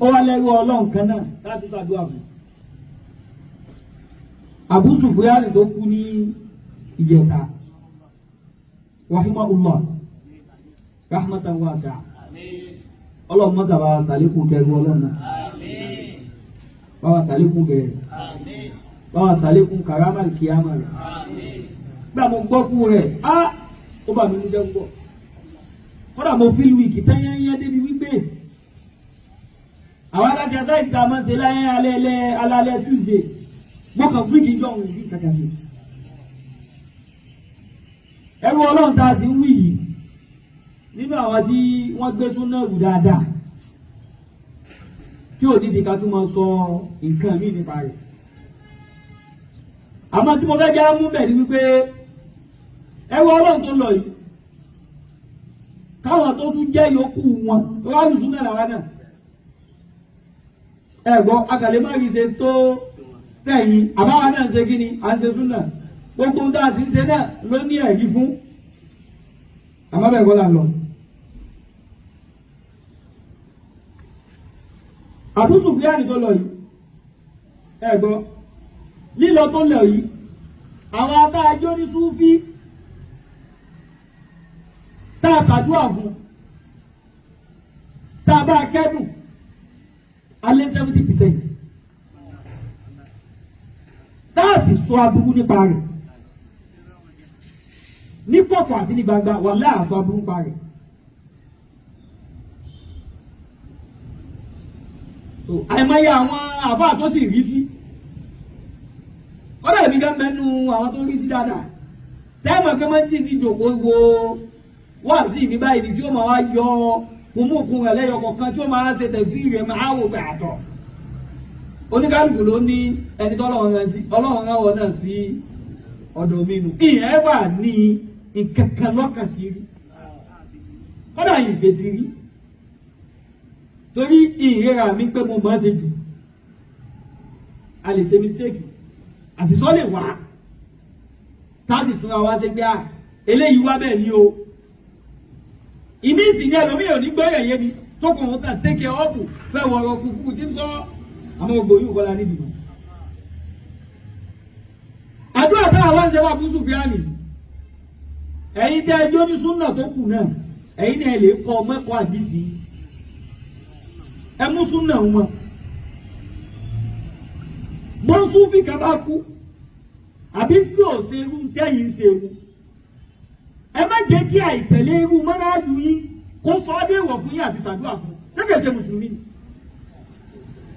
Ó wá lẹ́rú Ọlọ́run kan náà láti ṣàdúrà fún Abu Sufyan tó kú ní ìjẹta, rahimahullah rahmatan wasi'a. Ọlọ́run mọ́sà bá wa sàlékún kẹrù Ọlọ́run náà, bá wa sàlékún gẹ̀rẹ̀, bá wa sàlékún karama kìámà rẹ̀. Gbà mo gbọ́ fún rẹ̀, á ó bà mí ní jẹ́ púpọ̀. Kódà mo feel weak tẹ́yẹ́yẹ́ débi wípé àwọn aláṣẹ aṣáìsì tá a máa ń ṣe láyé alẹ́ alálẹ́ Tuesday, mo kàn weak jọ òun ìdí kankan sí. Ẹrú Ọlọ́run tá a sì ń wí yìí, nínú àwọn tí wọ́n gbé súnà rù dáadáa tí ò nídìí ká tún máa sọ nǹkan míì nípa rẹ̀. Àmọ́ tí mo fẹ́ já mú bẹ̀ ni wípé ẹrú Ọlọ́run tó lọ yìí, káwọn tó tún jẹ́ yòókù wọn tó wá lù súnà làwọn náà, ẹ gbọ́, akàlẹ́ má rí ṣe tó tẹ̀yìn. Àbáwa náà ń ṣe kí ni à ń ṣe súnà, gbogbo ohun tá a sì ń ṣe náà ló ní ẹ̀rí fún. Àmọ́ bẹ́ẹ̀ kọ́ là ń lọ. Abu Sufyan tó lọ yìí, ẹ gbọ́, lílọ tó lọ yìí, àwọn adájọ́ ní Súfí tá a ṣàdúrà fún, tá a bá a kẹ́dùn, alẹ́ 70%, tá a sì sọ aburú nípa rẹ̀ ní kọ̀kọ̀ àti ní gbangba, wà láàṣọ aburú nípa rẹ̀. Àìmọye àwọn àfáà tó sì rí sí, ó dàbí gán mẹ́nu àwọn tó rí sí dáadáa, tẹ́ẹ̀mọ̀ pé máa ń tì ní ìjòkó wo wá sí ìmí báyìí tí ó máa wá yọ kùmùkùn rẹ̀ lẹ́yọ kọ̀ọ̀kan, tí ó máa ṣe tẹ̀sí rẹ̀, máa wò pé àtọ̀ oníkálukú ló ní ẹni tọ́lọ́run rán sí, Ọlọ́run rán wọn náà sí ọ̀dọ̀ mi nù. Ìyẹn wà ní nǹkankan lọ́kàn sí rí, kọ́dà yìí fèsì rí, torí ìrera mi pé mo máa ń ṣe jù. A lè ṣe mistake, àṣìṣọ́ lè wá, tá a sì túnra wá ṣe pé à eléyìí wá bẹ́ẹ̀ ni o. Ìmí sì ní ẹlòmíì ò ní gbọ́yẹ̀ yé mi tó kàn wọ́n kàn tẹ́kẹ̀ ọ́pù fẹ́ wọ̀rọ̀ kúkú tí ń sọ àmọ́ gbogbo yìí kọ́lá níbi mọ́. Àdúrà táwọn wá ń ṣe wà Abu Sufyan, ẹ̀yin tẹ́ ẹjọ́ ní súnà tó kù náà, ẹ̀yin náà lè kọ́ mẹ́kọ̀ọ́ àdìsí, ẹ mú súnà wọn. Mọ́súfì kan bá kú àbí kí ò ṣe irú tẹ́yìn ṣe ewu, ẹ má jẹ́ kí àìtẹ̀lé irú mọ́nájú yín kó sọ ọ́ déwọ̀ fún yín àti ṣàdúrà fún. Ṣé kìí ṣe mùsùlùmí ni?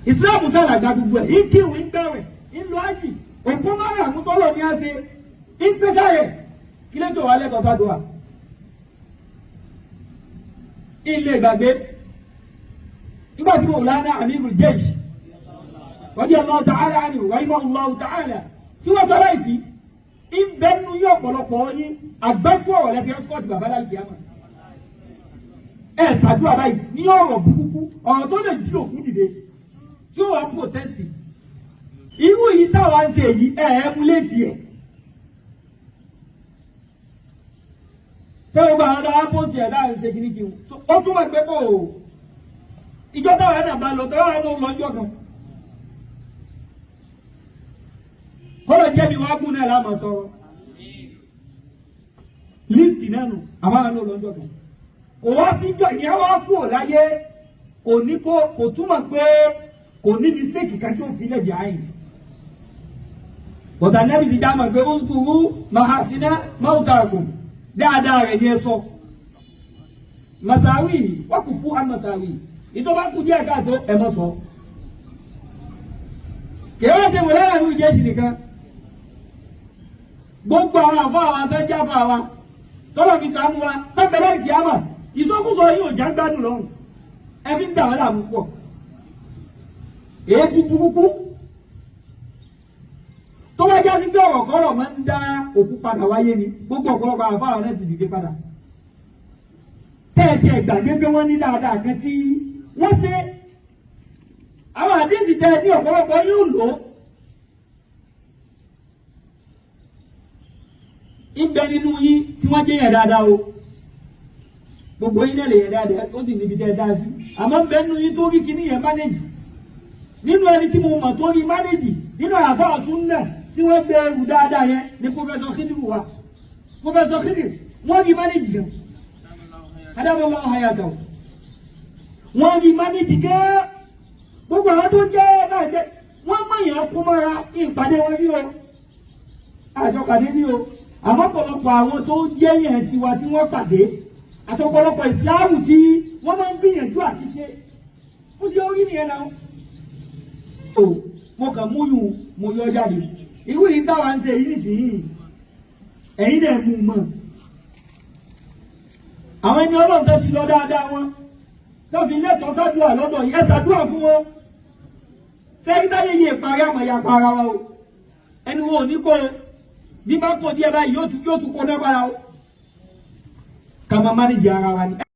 Ìsìláàmù sàlàgbà gbogbo ẹ̀ ń kírun, ń gbàwẹ̀, ń lọ ájì, òpó márùn àmútọ́lọ̀ ní á ṣe, ń pèsè rẹ̀ kí lẹ́tọ̀ wà lẹ́tọ̀ sádùá. Ilé ìgbàgbé nígbà tí mo lánàá Amirul Jaysh radiyallahu ta'ala anhu, rahimahullahu ta'ala, tí wọ́n sọ láìsí ìbẹ́nu yí ọ̀pọ̀lọpọ̀ yín àgbẹ́kù ọ̀rọ̀ lẹ́fi ẹ́sìkọ́tì bàbá lálùkì àmà. Ẹ ṣàdúrà báyìí ní ọ̀rọ̀ burúkú, ọ̀rọ̀ tó lè jí òkú dìde tí ó wà protest. Irú yìí táwa ń ṣe yìí, ẹ ẹ mú létí ẹ. Ṣé gbogbo àwọn dáhà pósìtì ẹ̀ dáhà ń ṣe kíní kí wọn ó túmọ̀ pé kò ìjọ táwa náà bá lọ, táwa náà lọ́jọ́ kan kọ́lọ̀ jẹ́bi wàá gùn náà láàmú tọrọ líìsì náà nù, àbáwọn náà lọ́jọ́ kan kò wá síjọ ìyẹn wá kú ò láyé, kò ní kó kò túmọ̀ pé kò ní mistake kan tí ó fi lẹ̀ behind. Bọ̀dà nẹ́bí ti já mọ̀ pé uskuru mahasina mawtakum, dáadáa rẹ̀ ní ẹ sọ. Masawi wọ́n kò fún amasawi ìtọ́ bá kú díẹ̀ káàtó ẹ mọ̀ sọ. Kì í wá ṣe wòlé àrùn ìjẹ́sì nìkan. Gbogbo àwọn àfọ àwọn àtọ́jà fún àwa tọ́lọ̀ fi sànú wa tọ́pẹ̀lẹ́ kìámà, ìsọkúsọ yìí ò já gbádùn lọ́rùn, ẹ fi ń dà wọ́n láàmú pọ̀. Èébú burúkú tó bá jásí pé ọ̀rọ̀ kọ́rọ̀ máa ń dá òkú padà wáyé ni, gbogbo ọ̀pọ̀lọpọ̀ àwọn afáwọn náà ti dìde padà. Tẹ́ẹ̀tì ẹ̀ gbàgbé pé wọ́n ní dáadáa kan tí wọ́n ṣe, àwọn àdéhìsì tẹ́ ní ọ̀pọ̀lọpọ̀ yóò lò ó. Ìbẹ nínú yín tí wọ́n jẹ́ yẹn dáadáa o. Gbogbo yín náà lè yẹ dáadáa, ó sì níbi tẹ́ ẹ dá sí. Àmọ́ ń bẹ nínú yín tó rí kíní yẹn manage. Nínú ẹni tí mo mọ̀ tó rí manage nínú àfáà súnnà tí wọ́n gbé ẹrù dáadáa yẹn ní Professor Khidiru wa. Professor Khidiru, wọ́n rí manage gan. Adámọ́lá ọ̀hayàtọ̀. Wọ́n rí manage gan. Gbogbo àwọn tó jẹ́ náà jẹ́ wọ́n mọ̀ yẹn kún mọ́ra. Ìpàdé wọn rí o, àjọpàdé rí o. Àmọ́ ọ̀pọ̀lọpọ̀ àwọn tó jẹ́ yẹn tiwa tí wọ́n pàdé àti ọ̀pọ̀lọpọ̀ ìsìláàmù tí wọ́n máa ń gbìyànjú àti ṣe ó sì orí nìyẹn náà. O mo kàn mú yùn, mo yọ jáde. Irú yìí táwa ń ṣe yìí nísìnyí, ẹ̀yin náà mú mọ́ àwọn ẹni Ọlọ́run tó ti lọ dáadáa, wọn tó fi lẹ́tọ̀ọ́ sádùá lọ́dọ̀ yìí, ẹ ṣàdúrà fún wọn. Sẹ́yìn táyé yìí parí, àmọ́ ya pa ara wa o. Ẹni wo ò ní kó o bí bá kó díẹ̀ báyìí, yóò tún kó náà padà o. Ká máa manage ara wa ni.